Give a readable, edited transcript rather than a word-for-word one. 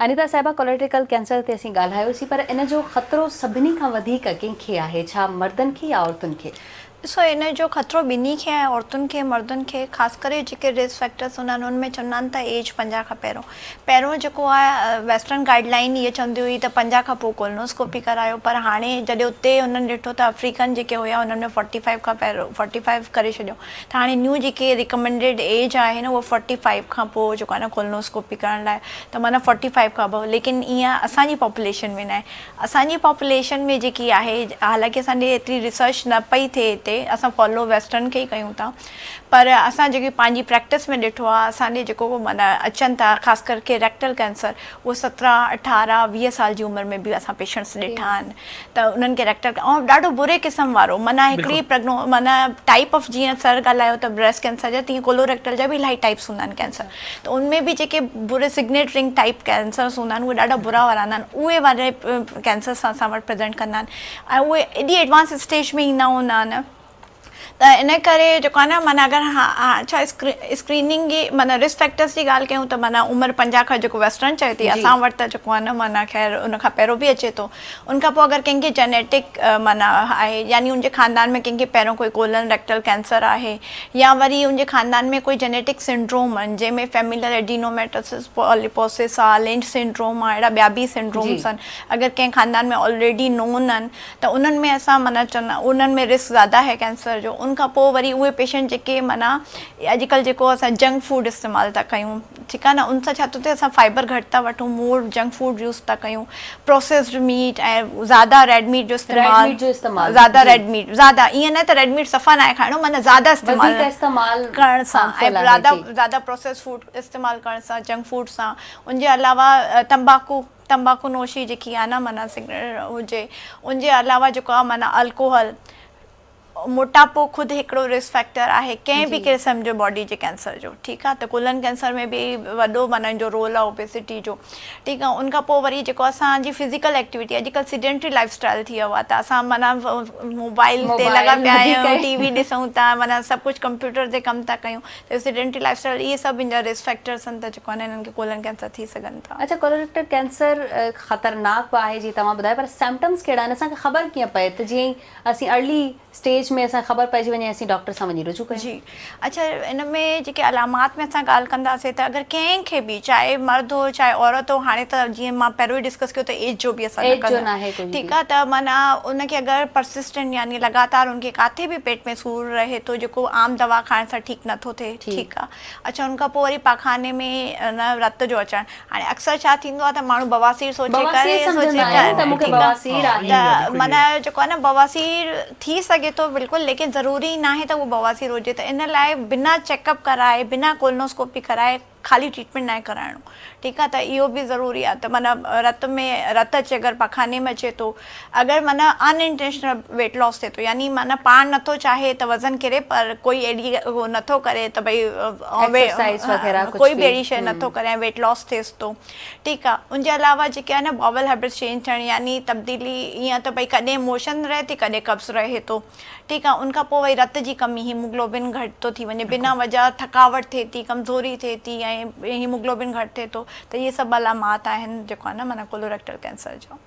انيتا صاحبه ڪوليٽريڪل ڪينسر تي اسين ڳالهايوسين پر ان جو خطرو سڀني کان وڌيڪ ڪنهن کي آهي ڇا مردن کي يا عورتن کي؟ ڏسو ان جو خطرو ٻنهي کي آهي عورتن کي مردن کي خاص ڪري جيڪي رسڪ فيڪٽرس هوندا آهن ان ۾ چوندا آهن ته ايج 50 کان پهريون پهريون جيڪو آهي ويسٽرن گائيڊ لائين اهي چوندي هئي ته 50 کان پوء ڪولونوسڪوپي ڪرايو پر هاڻي جڏهن اتي انهن ڏٺو ته آفريڪن جيڪي هيا انهن ۾ 45 کان پهريون 45 ڪري ڇڏيو ته هاڻي نيو جيڪي ريڪمينڊيڊ ايج آهي نه اهو 45 کان پوء جيڪو آهي نه ڪولونوسڪوپي ڪرڻ لاء ته معنيٰ 45 کان ابو ليڪن ائين اسان جي پاپوليشن ۾ ناهي اسان جي پاپوليشن ۾ جيڪي آهي حالانڪه اسان ڏي ايتري ريسرچ نه پئي ٿئي هتي اسان فالو ويسٽرن کي ئي ڪيون ٿا پر اسان جيڪي پنهنجي پريڪٽس ۾ ڏٺو آهي اسان ڏي جيڪو معنيٰ اچن ٿا خاص ڪر ڪي ريڪٽل ڪينسر اهو 17 18 20 سال جي عمر ۾ به اسان پيشنٽس ڏٺا آهن ته انهن کي ريڪٽل ۽ ڏاڍو بري قسم وارو معنيٰ هڪڙي پرگنو معنيٰ ٽائپ آف جيئن سر ڳالهايو ته بريسٽ ڪينسر جا تيئن ڪولو ريڪٽل جا به الاهي ٽائپس هوندا آهن ڪينسر ته ان ۾ به جيڪي بري سگنيٽ رنگ ٽائپ ڪينسرس هوندا آهن اهي ڏاڍا برا وارا هوندا آهن اهي واري ڪينسرس اسان وٽ پريزنٽ ڪندا آهن ۽ اهي ايڏي ايڊوانس اسٽيج ۾ ايندا هوندا آهن ته ان ڪري جيڪو آهي نه معنيٰ اگر ها ڇا اسڪريننگ جي معنيٰ رسڪ فيڪٽرس جي ڳالهه ڪيون ته معنيٰ عمر 50 کان جيڪو ويسٽرن چئي ٿي اسان وٽ ته جيڪو آهي نه معنيٰ خير ان کان پهريون به اچي ٿو ان کان پوء اگر ڪنهن کي جينيٽڪ معنيٰ آهي يعني ان جي خاندان ۾ ڪنهن کي پهريون ڪوئي ڪولن ريڪٽل ڪينسر آهي يا وري ان جي خاندان ۾ ڪوئي جينيٽڪ سنڊروم آهن جنهن ۾ فيميلر ايڊينوميٽوسس پوليپوسس آهي لنچ سنڊروم آهي اهڙا ٻيا به سنڊرومس آهن اگر ڪنهن خاندان ۾ آلريڊي نون آهن ته انهن ۾ اسان معنيٰ چوندا انهن ۾ رسڪ زياده آهي ڪينسر جو ان کان پوء وري اهي پيشنٽ جيڪي معنيٰ اڄڪلهه جيڪو اسان جنڪ فوڊ استعمال ٿا ڪيون ٺيڪ آهي نه ان سان ڇا ٿو ٿئي اسان فائبر گهٽ ٿا وٺون مور جنڪ فوڊ يوز ٿا ڪيون پروسيسڊ ميٽ ۽ زياده ريڊ ميٽ جو استعمال زياده ريڊ ميٽ زياده ائين نه ته ريڊ ميٽ صفا ناهي کائڻو معنيٰ زياده استعمال ڪرڻ سان ۽ زياده زياده پروسيس فوڊ استعمال ڪرڻ سان جنڪ فوڊ سان ان جي علاوه تمباڪو تمباڪو نوشي جيڪي آهي نه معنيٰ سگريٽ هجي ان جي علاوه جيڪو آهي معنيٰ الڪوحل موٽاپو خود هڪڙو رسڪ فيڪٽر آهي ڪنهن به قسم جو باڊي جي ڪينسر جو ٺيڪ آهي ته ڪولن ڪينسر ۾ به وڏو معنيٰ ان جو رول آهي اوبيسٽي جو ٺيڪ آهي ان کان پوء وري جيڪو اسان جي فزيڪل ايڪٽيوٽي اڄڪلهه سيڊنٽري لائف اسٽائل ٿي ويو آهي ته اسان معنيٰ موبائل تي لڳا پيا آهيون ٽي وي ڏسون ٿا معنيٰ سڀ ڪجهه ڪمپيوٽر تي ڪم ٿا ڪيون ته سيڊنٽري لائف اسٽائل اهي سڀ ان جا رسڪ فيڪٽرس آهن ته جيڪو آهي نه انهن کي ڪولن ڪينسر ٿي سگهن ٿا. اڇا ڪولوريڪٽل ڪينسر خطرناڪ به آهي جيئن توهان ٻڌايو پر سمپٽمس ڪهڙا آهن اسان کي خبر ڪيئن پئي ته جيئن ئي اسين ارلي اسٽيج ۾ اسان کي خبر پئجي وڃي اسين ڊاڪٽر سان وڃي رجوع ڪيون. جي اڇا ان ۾ جيڪي علامات ۾ اسان ڳالهه ڪنداسين ته اگر ڪنهن کي به چاهي مرد هو چاهي عورت هو هاڻي ته جيئن مان پهريون ئي ڊسڪس ڪيو ته ايج جو به اسان نه ڪندا ٺيڪ آهي ته معنيٰ ان کي اگر پرسسٽنٽ يعني لڳاتار ان کي ڪاٿي به پيٽ ۾ سور رهي ٿو جيڪو عام دوا کائڻ سان ٺيڪ نٿو ٿئي ٺيڪ آ اڇا ان کان پوء وري پاخاني ۾ نه رت جو اچڻ هاڻي اڪثر ڇا ٿيندو آ ته ماڻهو بواسير سوچي ڪري سوچي ڪري ته معنيٰ جيڪو آ نه بواسير ٿي سگهي ٿو بلڪل ليڪن ضروري ناهي ته اهو بواسير هجي ته ان لاء بنا چيڪ اپ ڪرائي بنا ڪولنوسڪوپي ڪرائي خالي ٽريٽمينٽ ناهي ڪرائڻو ٺيڪ آ ته اهو به ضروري آ ته معنيٰ رت ۾ رت اچي اگر پاخاني ۾ اچي ٿو اگر معنيٰ ان انٽينشنل ويٽ لاس ٿئي ٿو يعني معنيٰ پاڻ نٿو چاهي ته وزن ڪري پر ڪوئي اهڙي هو نٿو ڪري ته ڀئي ڪوئي به اهڙي شيء نٿو ڪري ۽ ويٽ لاس ٿئيس ٿو ٺيڪ آ ان جي علاوه جيڪي آهي نه باول هيبٽس چينج ٿيڻ يعني تبديلي ائين ته ڀئي ڪڏهن موشن رهي ٿي ڪڏهن قبض رهي ٿو ٺيڪ آ ان کان پوء وري رت جي ڪمي هيموگلوبن گهٽ ٿو ٿي وڃي بنا وجه ٿڪاوٽ ٿئي ٿي ڪمزوري ٿئي ٿي ۽ هيموگلوبن گهٽ ٿئي ٿو ته اهي سڀ علامات آهن جيڪو آهي نه معنيٰ ڪولوريڪٽل ڪينسر جو.